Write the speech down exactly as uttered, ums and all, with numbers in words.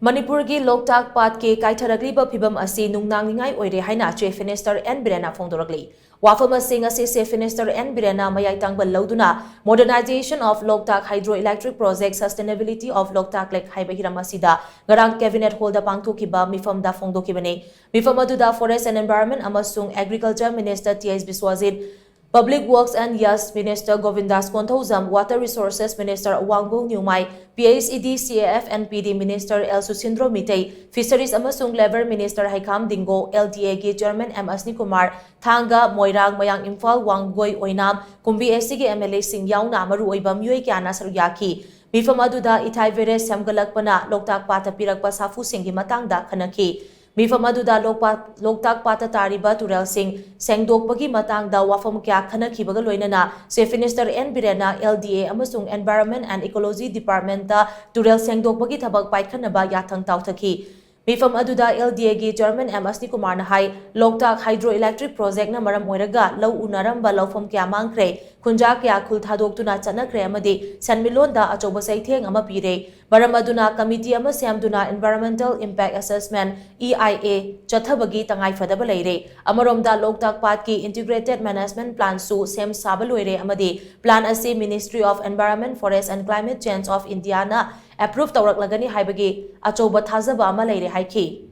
ꯃꯅꯤꯄꯨꯔꯒꯤ ꯂꯣꯛꯇꯥꯛ ꯄꯥꯠꯀꯤ ꯀꯥꯏꯊꯔꯛꯂꯤꯕ ꯐꯤꯕꯝ ꯑꯁꯤ ꯅꯨꯡꯅꯥꯡꯅꯤꯡꯉꯥꯏ ꯑꯣꯏꯔꯦ ꯍꯥꯏꯅ Chief Minister N ꯕꯤꯔꯦꯟꯅ ꯐꯣꯡꯗꯣꯔꯛꯂꯤ꯫ ꯋꯥꯐꯝ ꯑꯁꯤꯡ ꯑꯁꯤ Chief Minister N ꯕꯤꯔꯦꯟꯅ ꯃꯌꯥꯏ ꯇꯥꯡꯕ ꯂꯧꯗꯨꯅ Modernization of Loktak Hydroelectric Project, Sustainability of Loktak Lake ꯍꯥꯏꯕ ꯍꯤꯔꯝ ꯑꯁꯤꯗ ꯉꯔꯥꯡ Cabinet Hallꯗ ꯄꯥꯡꯊꯣꯛꯈꯤꯕ ꯃꯤꯐꯝꯗ ꯐꯣꯡꯗꯣꯛꯈꯤꯕꯅꯤ꯫ ꯃꯤꯐꯝ ꯑꯗꯨꯗ Forest and Environment ꯑꯃꯁꯨꯡ Agriculture Minister Th Biswajit, Public Works and Yachts Minister ꯒꯣꯕꯤꯟꯗꯥꯁ Konthoujam, Water Resources Minister ꯑꯋꯥꯡꯕꯧ ꯅ꯭ꯌꯨꯃꯥꯏ, P H E D, C A F and P D Minister L ꯁꯨꯁꯤꯟꯗ꯭ꯔꯣ Meitei, Fisheries ꯑꯃꯁꯨꯡ Labour Minister ꯍꯩꯈꯥꯝ ꯗꯤꯡꯒꯣ, L D A ꯒꯤ Chairman M ꯑꯁꯅꯤꯀꯨꯃꯥꯔ, ꯊꯥꯡꯒ, ꯃꯣꯏꯔꯥꯡ, ꯃꯌꯥꯡ ꯏꯝꯐꯥꯜ, ꯋꯥꯡꯒꯣꯏ, ꯑꯣꯏꯅꯥꯝ, ꯀꯨꯝꯕꯤ S C ꯒꯤ M L A ꯁꯤꯡ ꯌꯥꯎꯅ ꯃꯔꯨꯑꯣꯏꯕ ꯃꯤꯑꯣꯏ ꯀꯌꯥꯅ ꯁꯔꯨꯛ ꯌꯥꯈꯤ꯫ ꯃꯤꯐꯝ ꯑꯗꯨꯗ ꯏꯊꯥꯏ ꯕꯦꯔꯦꯖ ꯁꯦꯝꯒꯠꯂꯛꯄꯅ ꯂꯣꯛꯇꯥꯛ ꯄꯥꯠꯇ ꯄꯤꯔꯛꯄ ꯁꯥꯐꯨꯁꯤꯡꯒꯤ ꯃꯇꯥꯡꯗ ꯈꯟꯅꯈꯤ꯫ ꯃꯤꯐꯝ ꯑꯗꯨꯗ ꯂꯣꯛꯄꯥ-, ꯂꯣꯛꯇꯥꯛ ꯄꯥꯠꯇ ꯇꯥꯔꯤꯕ ꯇꯨꯔꯦꯜꯁꯤꯡ ꯁꯦꯡꯗꯣꯛꯄꯒꯤ ꯃꯇꯥꯡꯗ ꯋꯥꯐꯝ ꯀꯌꯥ ꯈꯟꯅꯈꯤꯕꯒ ꯂꯣꯏꯅꯅ Chief Minister N ꯕꯤꯔꯦꯟꯅ L D A ꯑꯃꯁꯨꯡ Environment and Ecology Departmentꯇ ꯇꯨꯔꯦꯜ ꯁꯦꯡꯗꯣꯛꯄꯒꯤ ꯊꯕꯛ ꯄꯥꯏꯈꯠꯅꯕ ꯌꯥꯊꯪ ꯇꯥꯎꯊꯈꯤ꯫ ꯃꯤꯐꯝ ꯑꯗꯨꯗ L D A ꯒꯤ Chairman M ꯑꯁꯅꯤꯀꯨꯃꯥꯔꯅ ꯍꯥꯏ, ꯂꯣꯛꯇꯥꯛ Hydroelectric Projectꯅ ꯃꯔꯝ ꯑꯣꯏꯔꯒ ꯂꯧ ꯎꯅꯔꯝꯕ ꯂꯧꯐꯝ ꯀꯌꯥ ꯃꯥꯡꯈ꯭ꯔꯦ, ꯈꯨꯟꯖꯥ ꯀꯌꯥ ꯈꯨꯜ ꯊꯥꯗꯣꯛꯇꯨꯅ ꯆꯠꯅꯈ꯭ꯔꯦ ꯑꯃꯗꯤ ꯁꯦꯟꯃꯤꯠꯂꯣꯟꯗ ꯑꯆꯧꯕ ꯆꯩꯊꯦꯡ ꯑꯃ ꯄꯤꯔꯦ꯫ ꯃꯔꯝ ꯑꯗꯨꯅ committee ꯑꯃ ꯁꯦꯝꯗꯨꯅ Environmental Impact Assessment, E I A, ꯆꯠꯊꯕꯒꯤ ꯇꯉꯥꯏꯐꯗꯕ ꯂꯩꯔꯦ꯫ ꯑꯃꯔꯣꯝꯗ ꯂꯣꯛꯇꯥꯛ ꯄꯥꯠꯀꯤ Integrated Management Planꯁꯨ ꯁꯦꯝ ꯁꯥꯕ ꯂꯣꯏꯔꯦ ꯑꯃꯗꯤ plan ꯑꯁꯤ Ministry of Environment, Forest and Climate Change of Indiaꯅ approve ꯇꯧꯔꯛꯂꯒꯅꯤ ꯍꯥꯏꯕꯒꯤ ꯑꯆꯧꯕ ꯊꯥꯖꯕ ꯑꯃ ꯂꯩꯔꯦ ꯍꯥꯏꯈꯤ꯫